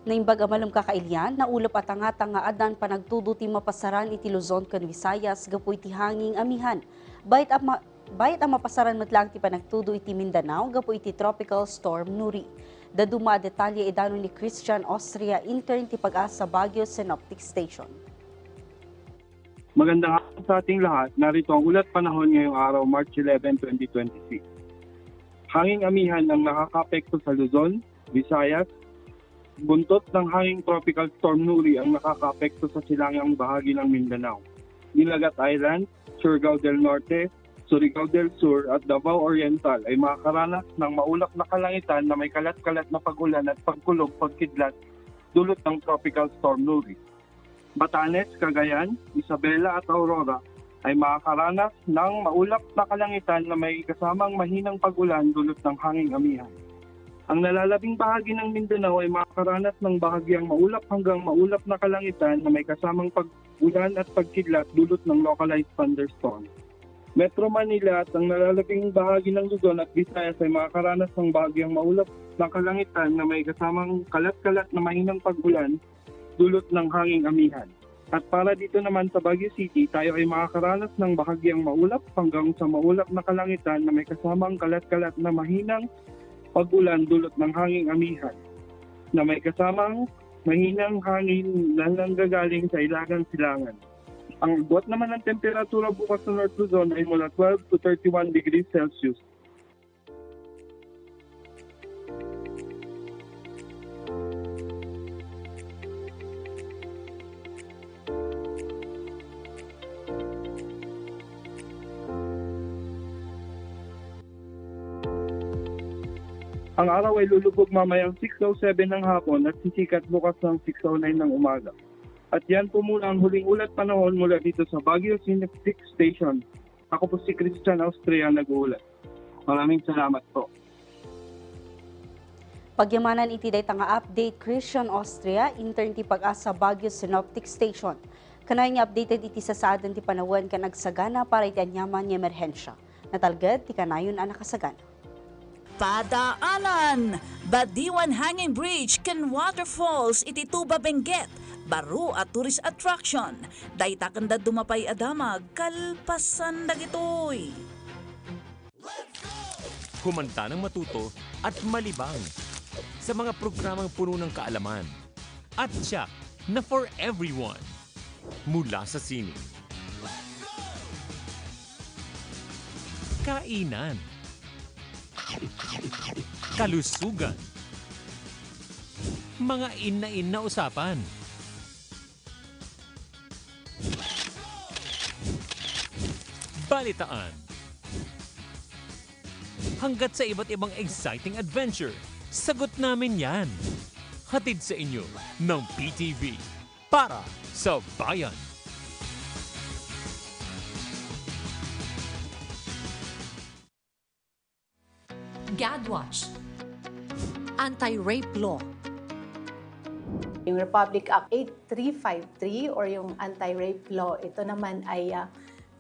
Naimbag a malem, kakailian, naulep a tangatang nga addan panagtudo ti mapasaran iti Luzon ken Visayas gapu iti hanging amihan. Bayat a ma-, bayat a mapasaran met laeng ti panagtudo iti Mindanao gapu iti Tropical Storm Nuri. Dadduma a detalye idano ni Christian Austria, intern ti PAGASA Baguio Synoptic Station. Magandang hapon sa ating lahat. Narito ang ulat panahon ngayong araw, March eleven, twenty twenty-six. Hanging amihan ang nakakaapekto sa Luzon, Visayas. Buntot ng hanging Tropical Storm Nuri ang nakakaapekto sa silangang bahagi ng Mindanao, Dinagat Island, Surigao del Norte, Surigao del Sur at Davao Oriental ay makakaranas ng maulap na kalangitan na may kalat-kalat na pag-ulan at pagkulog pagkidlat dulot ng Tropical Storm Nuri. Batanes, Cagayan, Isabela at Aurora ay makakaranas ng maulap na kalangitan na may kasamang mahinang pag-ulan dulot ng hanging amihan. Ang nalalabing bahagi ng Mindanao ay makakaranas ng bahagyang maulap hanggang maulap na kalangitan na may kasamang pag-ulan at pagkidlat dulot ng localized thunderstorm. Metro Manila at ang nalalabing bahagi ng Luzon at Visayas ay makakaranas ng bahagyang maulap na kalangitan na may kasamang kalat-kalat na mahinang pag-ulan dulot ng hanging amihan. At para dito naman sa Baguio City, tayo ay makakaranas ng bahagyang maulap hanggang sa maulap na kalangitan na may kasamang kalat-kalat na mahinang pag-ulan dulot ng hanging amihan na may kasamang mahinang hangin na nanggagaling sa ilagang silangan. Ang agwat naman ng temperatura bukas sa North Luzon ay mula twelve to thirty-one degrees Celsius. Ang araw ay lulubog mamayang six oh seven ng hapon at sisikat bukas ng six oh nine ng umaga. At yan po muna ang huling ulat panahon mula dito sa Baguio Synoptic Station. Ako po si Christian Austria, nag-uulat. Maraming salamat po. Pagyamanan iti dayta nga update, Christian Austria, intern ti Pag-asa Baguio Synoptic Station. Kanayon nga updated iti sasaaden ti panawen ken agsagana para iti aniaman nga emerhensia. Natalged ti kanayon a nakasagana. Padaanan! Badiwan Hanging Bridge ken Waterfalls iti Tuba Benguet, baro a tourist attraction. Dayta ken dadduma pay a damag kalpasan dagitoy. Humantanang matuto at malibang sa mga programang puno ng kaalaman at tiyak na for everyone. Mula sa sining, kainan, kalusugan, mga inna-inna usapan, balitaan, hanggat sa iba't ibang exciting adventure, sagot namin yan. Hatid sa inyo ng P T V para sa bayan. GADWATCH, Anti-Rape Law. Yung Republic Act eight three five three or yung Anti-Rape Law, ito naman ay uh,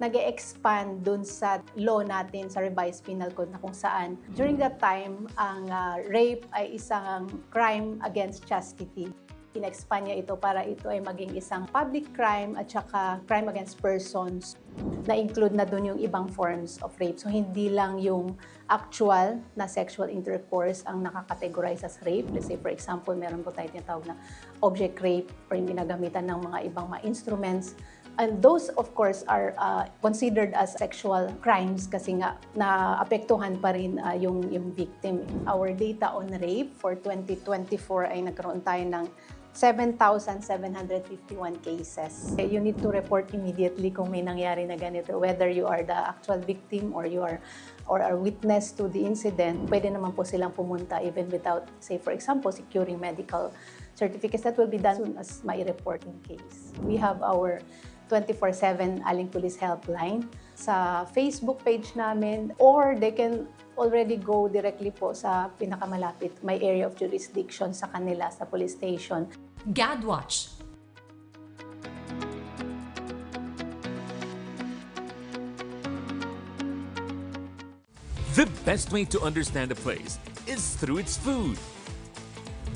nag-expand dun sa law natin sa Revised Penal Code na kung saan during that time ang uh, rape ay isang crime against chastity. In-expand niya ito para ito ay maging isang public crime at saka crime against persons. Na-include na dun yung ibang forms of rape. So hindi lang yung actual na sexual intercourse ang nakakategorize as rape. Let's say for example, meron po tayo tinatawag na object rape or yung ginagamitan ng mga ibang mga instruments. And those, of course, are uh, considered as sexual crimes kasi nga naapektuhan pa rin uh, yung, yung victim. Our data on rape for twenty twenty-four ay nagkaroon tayo ng seven thousand seven hundred fifty-one cases. You need to report immediately kung may nangyari na ganito, whether you are the actual victim or you are or are witness to the incident. Pwede naman po silang pumunta even without, say for example, securing medical certificates. That will be done as soon as mai-report in case. We have our twenty-four seven Aling Police Helpline sa Facebook page namin, or they can already go directly po sa pinakamalapit, may area of jurisdiction sa kanila sa police station. GADWATCH. The best way to understand a place is through its food.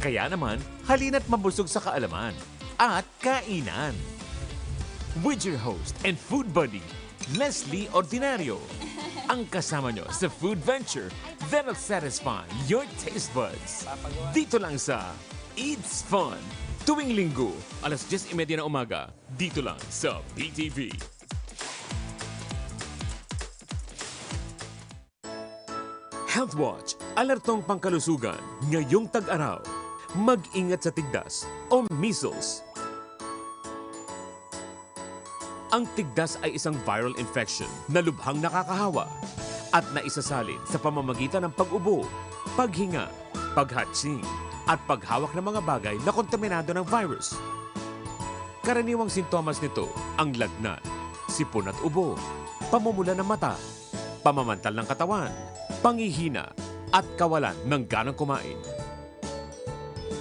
Kaya naman, halina't mabusog sa kaalaman at kainan. With your host and food buddy, Leslie Ordinario. Ang kasama nyo sa food venture that'll satisfy your taste buds. Dito lang sa It's Fun. Tuwing linggo, alas diyes y media ng umaga, dito lang sa P T V. Health Watch, alertong pangkalusugan ngayong tag-araw. Mag-ingat sa tigdas o measles. Ang tigdas ay isang viral infection na lubhang nakakahawa at naisasalin sa pamamagitan ng pag-ubo, paghinga, paghatsing, at paghawak ng mga bagay na kontaminado ng virus. Karaniwang sintomas nito ang lagnat, sipon at ubo, pamumula ng mata, pamamantal ng katawan, panghihina, at kawalan ng ganang kumain.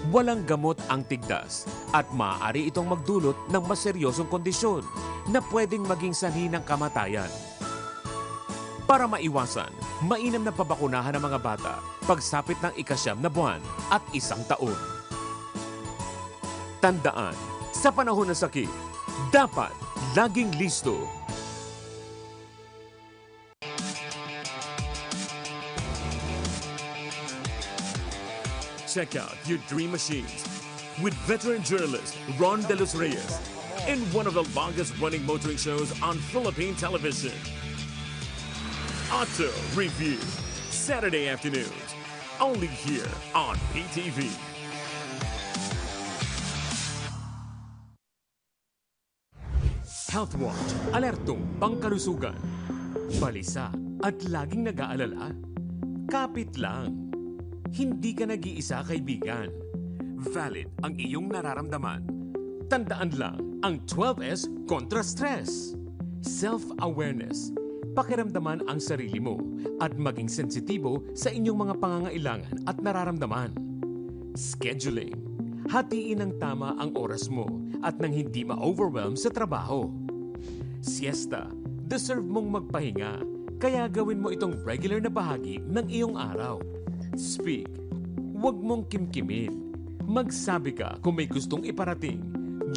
Walang gamot ang tigdas at maaari itong magdulot ng mas seryosong kondisyon na pwedeng maging sanhi ng kamatayan. Para maiwasan, mainam na pabakunahan ang mga bata pagsapit ng ika-siyam na buwan at isang taon. Tandaan, sa panahon ng sakit, dapat laging listo. Check out your dream machines with veteran journalist Ron De Los Reyes in one of the longest running motoring shows on Philippine television. Auto Review, Saturday afternoons, only here on P T V. Health Watch, alertong pangkalusugan. Balisa at laging nag-aalala? Kapit lang. Hindi ka nag-iisa, kaibigan. Valid ang iyong nararamdaman. Tandaan lang ang twelve S kontra stress. Self-awareness. Pakiramdaman ang sarili mo at maging sensitibo sa inyong mga pangangailangan at nararamdaman. Scheduling. Hatiin ng tama ang oras mo at nang hindi ma-overwhelm sa trabaho. Siesta. Deserve mong magpahinga, kaya gawin mo itong regular na bahagi ng iyong araw. Speak. Huwag mong kimkimin. Magsabi ka kung may gustong iparating,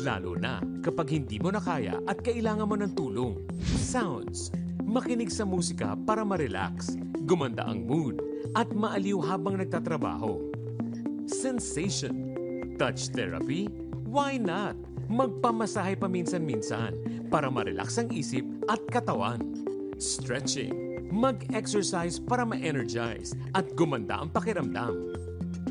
lalo na kapag hindi mo na kaya at kailangan mo ng tulong. Sounds. Makinig sa musika para ma-relax, gumanda ang mood, at maaliw habang nagtatrabaho. Sensation. Touch therapy? Why not? Magpamasahe paminsan-minsan para ma-relax ang isip at katawan. Stretching. Mag-exercise para ma-energize at gumanda ang pakiramdam.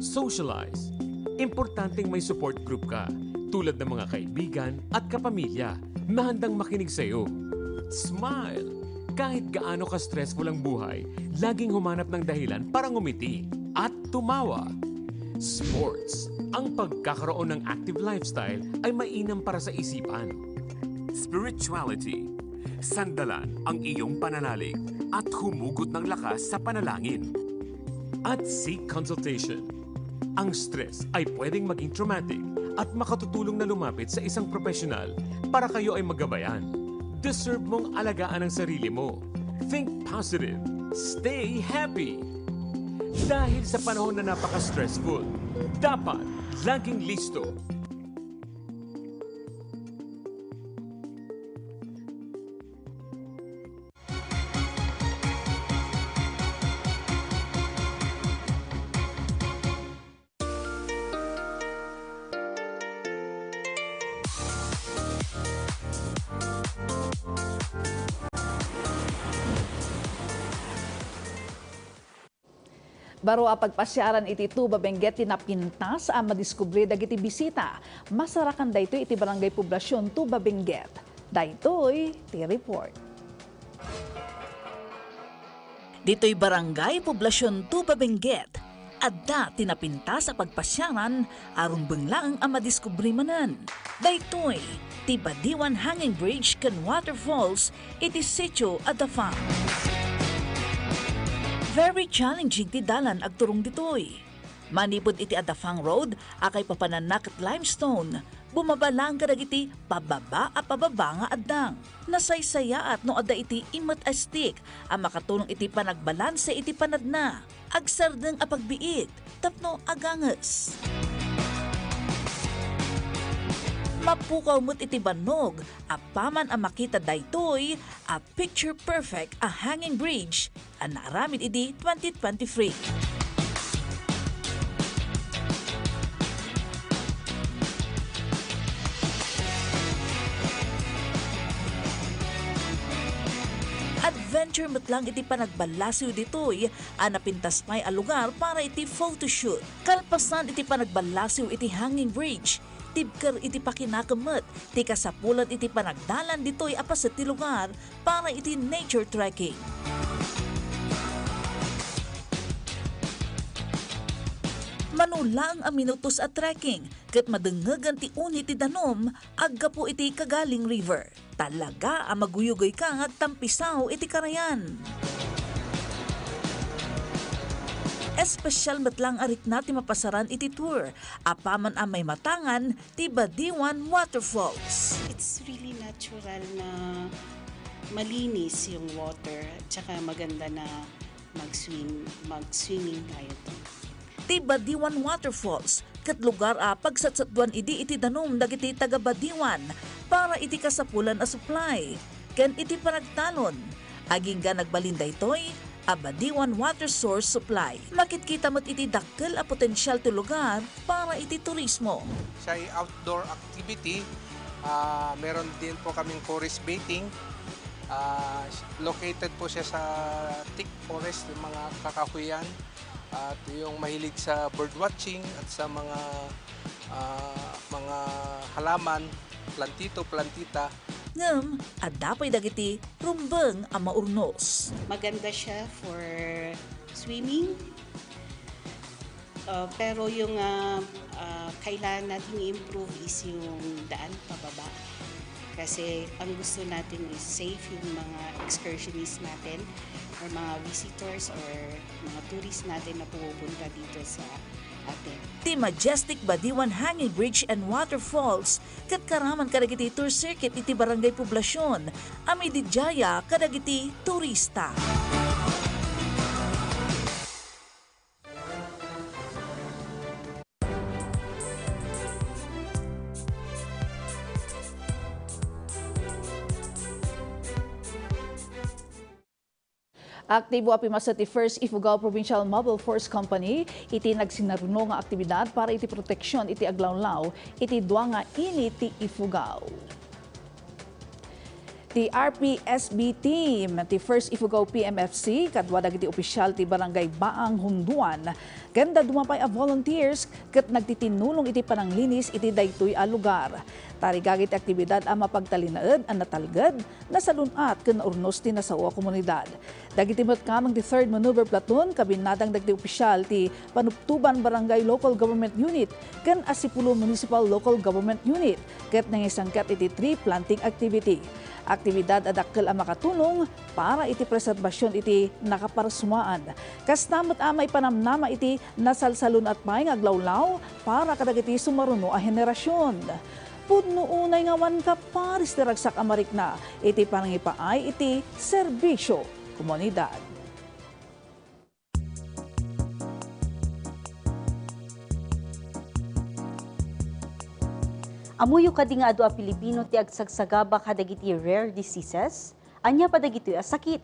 Socialize. Importanteng may support group ka, tulad ng mga kaibigan at kapamilya na handang makinig sa iyo. Smile. Kahit gaano ka-stressful ang buhay, laging humanap ng dahilan para ngumiti at tumawa. Sports. Ang pagkakaroon ng active lifestyle ay mainam para sa isipan. Spirituality. Sandalan ang iyong pananalig at humugot ng lakas sa panalangin. At seek consultation. Ang stress ay pwedeng maging traumatic at makatutulong na lumapit sa isang profesional para kayo ay magabayan. Deserve mong alagaan ang sarili mo. Think positive. Stay happy. Dahil sa panahon na napaka-stressful, dapat laging listo. Baro a pagpasiaran iti Tuba Benguet ti napintas a madiskubre dagiti bisita. Masarakan daytoy iti Barangay Poblacion, Tuba Benguet. Daytoy ti report. Ditoy Barangay Poblacion, Tuba Benguet, adda ti napintas a pagpasiaran a rumbeng laeng a madiskubre manen. Daytoy ti Badiwan Hanging Bridge ken Waterfalls iti Sitio Adafang. Very challenging ti dalan agturong ditoy. Manipud iti Adafang Road a kaipapananna ket limestone, bumaba laeng kadagiti pababa a pababa nga addang. Nasaysayaat no adda iti immet a stick a makatulong iti panagbalanse iti panadna. Agsardeng a pagbiit tapno aganges. Mapukaw met iti bannog apaman a makita daytoy a picture perfect a hanging bridge a naaramid idi twenty twenty-three. Adventure met lang iti panagballasiw ditoy a napintas pay a lugar para iti photoshoot. Kalpasan iti panagballasiw iti hanging bridge, tibker iti pakinakem met ti kasapulan iti panagdalan ditoy a paset ti lugar para iti nature trekking. Mano laeng a minutos a trekking ket madengngegen ti uni ti danum aggapu iti Cagaling River. Talaga a maguyugoy ka nga agtampisaw iti karayan. espesyal met laeng a rikna ti mapasaran iti tour, apaman a maimatangan ti Badiwan Waterfalls. It's really natural na malinis yung water at saka maganda na mag-swim, mag-swimming tayo to. Ti Badiwan Waterfalls ket lugar a pagsatsatduan idi iti danum dagiti taga-Badiwan para iti kasapulan a supply ken iti panagtalon. Agingga nagbalin daytoy a Badiwan water source supply. Makitkita met iti dakkel a potensial ti lugar para iti turismo. Siya ay outdoor activity. Ah, meron din po kaming forest bathing. Ah, located po siya sa thick forest, yung mga kakahuyan, at yung mahilig sa bird watching at sa mga, ah, mga halaman, plantito, plantita. Ngem, adda pay dagiti rumbeng a maurnos. Maganda siya for swimming. Uh, pero yung, ah, ah, kailangan natin i-improve is yung daan pababa. Kasi ang gusto natin is safe yung mga excursionist natin or mga visitors or mga tourist natin na pumupunta dito sa atin. Ti Majestic Badiwan Hanging Bridge and Waterfalls ket karaman kadagiti tour circuit iti Barangay Poblacion a mididiaya kadagiti turista. Aktibo a pimasa ti First Ifugao Provincial Mobile Force Company iti nagsinarno nga aktibidad para iti proteksyon iti aglawlaw iti dua nga ini ti Ifugao. Ti R P S B team ti First Ifugao P M F C kadua dagiti opisyal ti Barangay Baang Hunduan ken dadduma pay a volunteers ket nagtitinnulong iti pananglinis iti daytoy a lugar. Tarigagi ti aktibidad a mapagtalinaed a natalged, nasalun-at ken naurnos ti nasao a komunidad. Dagiti met kameng ti Third Maneuver Platoon, kabinnadang dagiti opisyal ti Panuptuban Barangay Local Government Unit ken Asipulo Municipal Local Government Unit, ket nangisangkat iti tree planting activity. Aktibidad a dakkel a makatulong para iti preserbasion iti nakaparsuaan. Kasta met a maipanamnama iti nasalsalun-at pay nga aglawlaw para kadagiti sumaruno a henerasyon. Pudno unay nga awan kaparis ti ragsak a marikna iti panangipaay iti serbisio komunidad. Ammoyo kadi nga adu a Pilipino ti agsagsagaba kadagiti rare diseases? Ania pa dagitoy a sakit?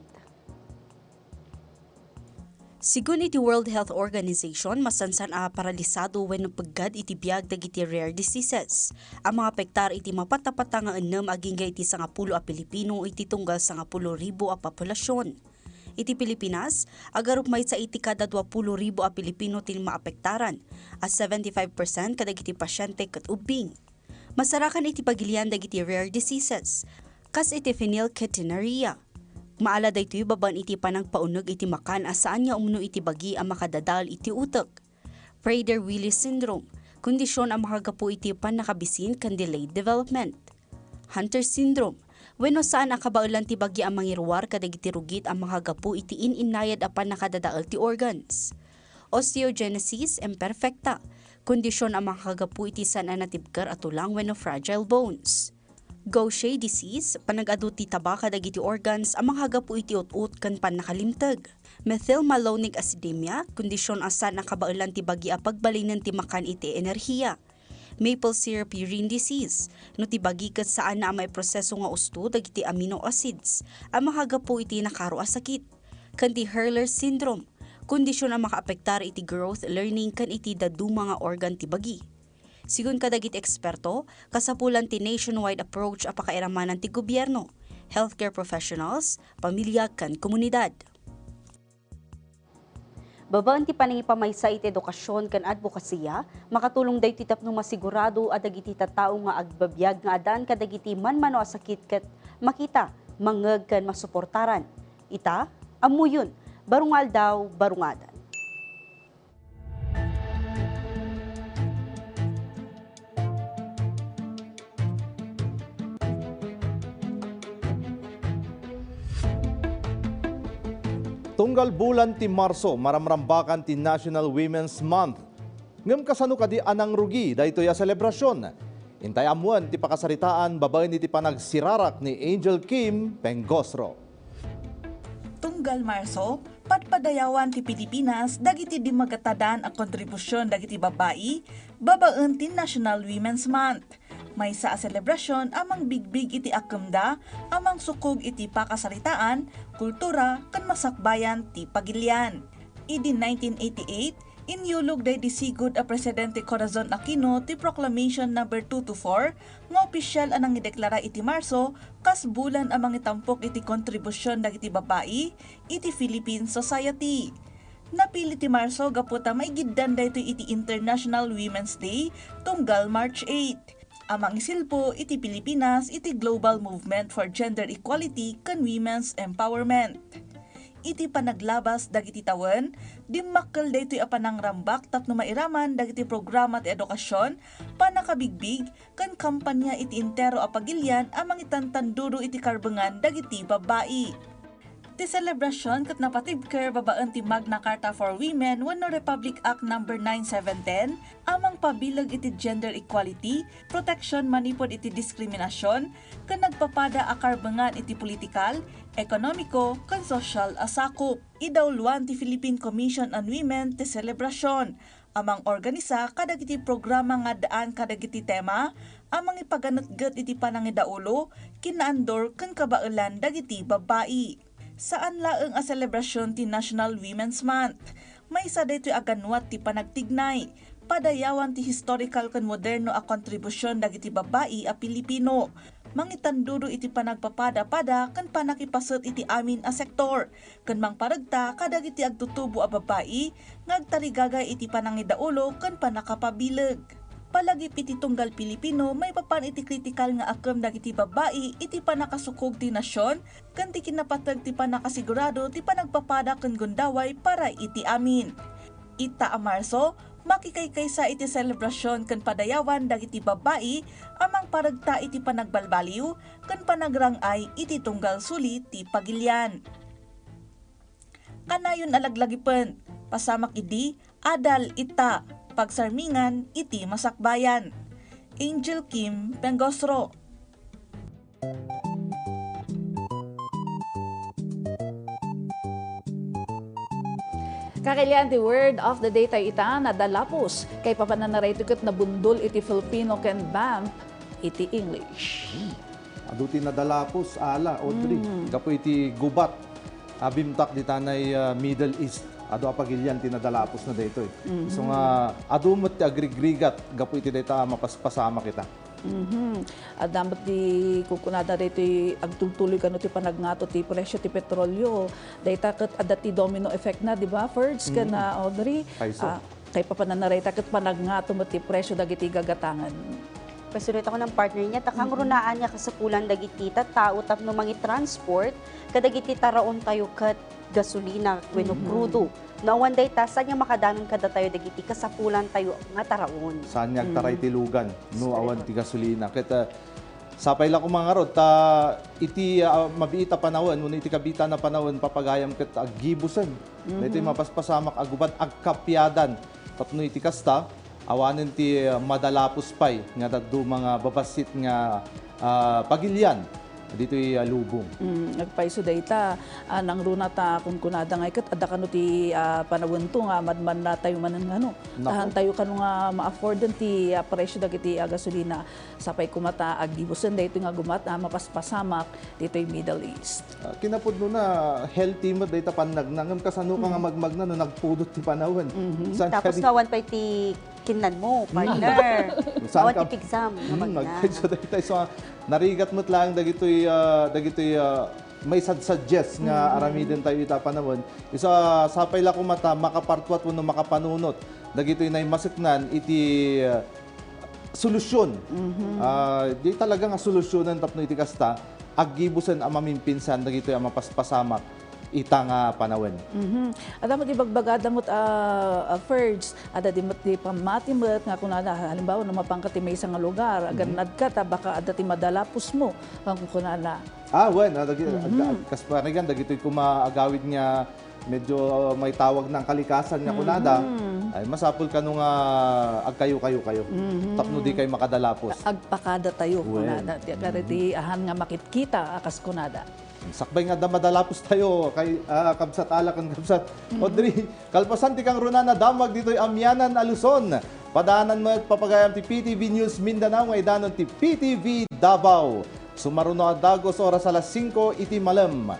Sigun iti World Health Organization, masansan a paralisado wenno peggad iti biag dagiti rare diseases a mangapektar iti mapatapata nga ennem agingga iti sangapulo a Pilipino iti tunggal sangapulo ribu a populasion. Iti Pilipinas, agarup maysa iti kada duapulo ribu a Pilipino ti maapektaran, a seventy-five percent kadagiti pasiente ket ubbing. Masarakan iti pagilian dagiti rare diseases, kas iti phenylketonuria. Maala daytoy babaen iti panagpauneg iti makan a saan nga umno iti bagi a makadadael iti utek. Prader-Willi syndrome, kondision a makagapu iti pannakabisin ken delayed development. Hunter syndrome, wenno saan a kabaelan ti bagi a mangiruar kadagiti rugit a makagapu iti in-innayad a pannakadadael ti organs. Osteogenesis imperfecta, kondision a makagapu iti saan a natibker a tulang wenno fragile bones. Gaucher disease, panagadu ti taba kadagiti organs a makagapu iti ut-ot ken pannakalimteg. Methylmalonic acidemia, kondision a saan a kabaelan ti bagi a pagbalinen ti makan iti enerhiya. Maple syrup urine disease, no ti bagi ket saan a maiproseso nga usto dagiti amino acids a makagapu iti nakaro a sakit. Ken ti Hurler syndrome, kondision a makaapektar iti growth, learning, ken iti dadduma nga organ ti bagi. Sigun kadagiti eksperto, kasapulan ti nationwide approach a pakairamanan ti gobierno, healthcare professionals, pamilya, ken komunidad. Babaen ti panangipamaysa iti edukasyon ken adbokasiya, makatulong daytoy tapno masigurado a dagiti tattao nga agbibiag nga addaan kadagiti manmano a sakit ket makita, mangngeg ken masuportaran. Ita, ammoyon, baro nga aldaw, baro nga adan. Tunggal bulan ti Marso, maramrambakan ti National Women's Month. Ngem kasano kadi a nangrugi daytoy a selebrasyon? Intay ammoen ti pakasaritaan babaen iti panagsirarak ni Angel Kim Pengosro. Tunggal Marso, padpadayawan ti Pilipinas dagiti dimmagatadan a kontribusion dagiti babbai babaen ti National Women's Month. Maysa a selebrasyon a mangbigbig iti akemda a mangsukog iti pakasaritaan, kultura, ken masakbayan ti pagilian. Idi nineteen eighty-eight, inyulog daydi sigud a Presidente Corazon Aquino ti Proclamation Number two two four nga opisyal a nangideklara iti Marso kas bulan a mangitampok iti kontribusion dagiti babbai iti Philippine society. Napili ti Marso gapu ta maigiddan daytoy iti International Women's Day tunggal March eight, a mangisilpo iti Pilipinas iti global movement for gender equality ken women's empowerment. Iti panaglabas dagiti tawen, dimmakkel daytoy a panangrambak tapno mairaman dagiti programa ti edukasyon, pannakabigbig, ken kampanya iti entero a pagilian a mangitantanduro iti karbengan dagiti babbai. Ti selebrasyon ket napatibker babaen ti Magna Carta for Women wenno Republic Act Number nine seven ten a mangpabileg iti gender equality, protection manipud iti diskriminasyon, ken nagpapada a karbengan iti politikal, ekonomiko, ken sosyal a sakup. Idawluan ti Philippine Commission on Women ti selebrasyon a mangorganisa kadagiti programa nga addaan kadagiti tema a mangipaganetget iti panangidaulo, kinaandor, ken kabaelan dagiti babbai. Saan laeng a selebrasyon ti National Women's Month. Maysa daytoy a ganwat ti panagtignay, padayawan ti historikal ken moderno a kontribusion dagiti babbai a Pilipino. Mangitanduro iti panagpapada-pada ken pannakipaset iti amin a sektor, ken mangparegta kadagiti agtutubo a babbai nga agtarigagay iti panangidaulo ken pannakapabileg. Palagip iti tunggal Pilipino maipapan iti kritikal nga akem dagiti babbai iti pannakasukog ti nasion ken ti kinapateg ti pannakasigurado ti panagpapada ken gundaway para iti amin. Ita a Marso, makikaykaysa iti selebrasyon ken padayawan dagiti babbai a mangparegta iti panagbalbaliw ken panagrang-ay iti tunggal suli ti pagilian. Kanayon a laglagipen, pasamak idi, adal ita, pagsarmingan iti masakbayan. Angel Kim Pengosro. Kakilian ti word of the day tayo ita, nadalapos. Kaipapananarayto ket nabundol iti Filipino ken bump iti English. Adu ti nadalapos, ala, Audrey. Gapu iti gubat a bimtak ditanay, ah, Middle East. Adu a pagilian ti nadalapos na daytoy. Isu nga adu met ti agrigrigat gapu iti dayta a mapaspasamak ita. Mhm. Adda met ti kukunada daytoy agtultuloy kano ti panagngato ti presyo ti petrolyo. Dayta ket adda ti domino effect na, di ba, Ferds ken, ah, Audrey? Kayso. Ah, kaipapananarayta ket panagngato met ti presyo dagiti gagatangen. Presyo dayta kunan partner niya, ta kangrunaan nga kasapulan dagiti tattao tapno mangitransport kadagiti taraontayo ket gasolina wenno krudo. No awan dayta, saan nga makadanon kadatayo dagiti kasapulantayo nga taraon? Saan nga agtaray ti lugan no awan ti gasolina? Ket, ah, sapay la koma ngarud ta iti, ah, mabiit a panawen wenno iti kabiitan a panawen, papagayam ket aggibusen. Daytoy mapaspasamak a gubat, agkapiadan. Tapno iti kasta, awanen ti, ah, madalapos pay nga dadduma nga babassit nga, ah, pagilian ditoy, ah, lubong. Mm, agpayso dayta, ah, nangruna ta kunkunada nga iket adda kano ti, ah, panawento nga madmannatayo manen nga ano. Naku. Kahantayo kano nga ma-afforden ti, ah, presyo dagiti, ah, gasolina. Sapay koma ta aggibusen daytoy nga gumat, ah, mapaspasamak ditoy Middle East. Ah, kinapudnona, healthy met dayta pannagna. Ngem kasano ka nga magmagna no nagpudot ti panawen? Mhm. Saan Tapos kadi? Nga awan pay ti kinnanmo, partner. Saan awan ka? Ti pigsam nga magna. Agpayso dayta. So, ah, narigat met laeng dagitoy, ah, dagitoy, ah, maisadsuggest nga aramidentayo ita panawen. Isu a sapay la koma ta makapartuat wenno makapanunot dagitoy naimaseknan iti, ah, solusyon. Mhm. Ah, di talaga nga solusyonan tapno iti kasta, aggibusen a mamimpinsan dagitoy a mapaspasamak ita nga panawen. Mhm. Adda met ibagbagada met, ah, ah, Ferds, adda di met di pammati met nga kunana, halimbawa, no mapanka ti maysa nga lugar, agannadka ta baka adda ti madalapos mo, nga kunana. Ah, wen, ah, dagi-, mhm. Adda, kas parigan, dagitoy koma agawid nga medyo may tawag ng kalikasan nga kunada, ay masapul kano nga agkayo-kayo kayo. Tapno di kayo makadalapos. Agpakada tayo, Well, kunada. Ti, pero ti ahan nga makitkita, akas kunada. Sakbay nga da madalapos tayo kay ah, Kabsat Ala ken Kabsat Audrey. Kalpasan ti kangrunaan a damag ditoy Amianan a Luzon. Padaanan met papagayam ti P T V News Mindanao nga idanon ti P T V Davao. Sumaruno a dagus oras alas singko iti malem.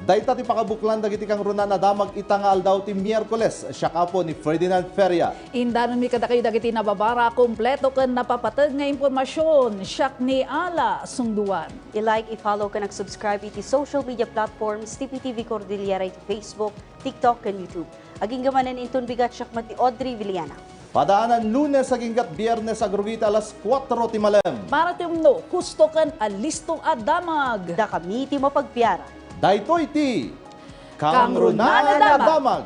Dayta ti pakabuklan dagiti kangrunaan a damag ita nga aldaw ti Miyerkules. Siak apo ni Ferdinand Feria. Indanonmi kadakayo dagiti nababara, kompleto ken napapateg nga impormasion. Siak ni Ala Sungduan. I-like, i-follow ken ag-subscribe iti social media platforms ti P T V Cordillera iti Facebook, TikTok, ken YouTube. Agingga manen inton bigat, siak met ni Audrey Villena. Padaanan Lunes aginggat Biernes agrugi iti alas kuatro ti malem. Para ti umno, husto ken alisto a damag. Dakami ti mapagpiara. Daytoy ti Kangrunaan a Kangrunaan a Damag. Damag.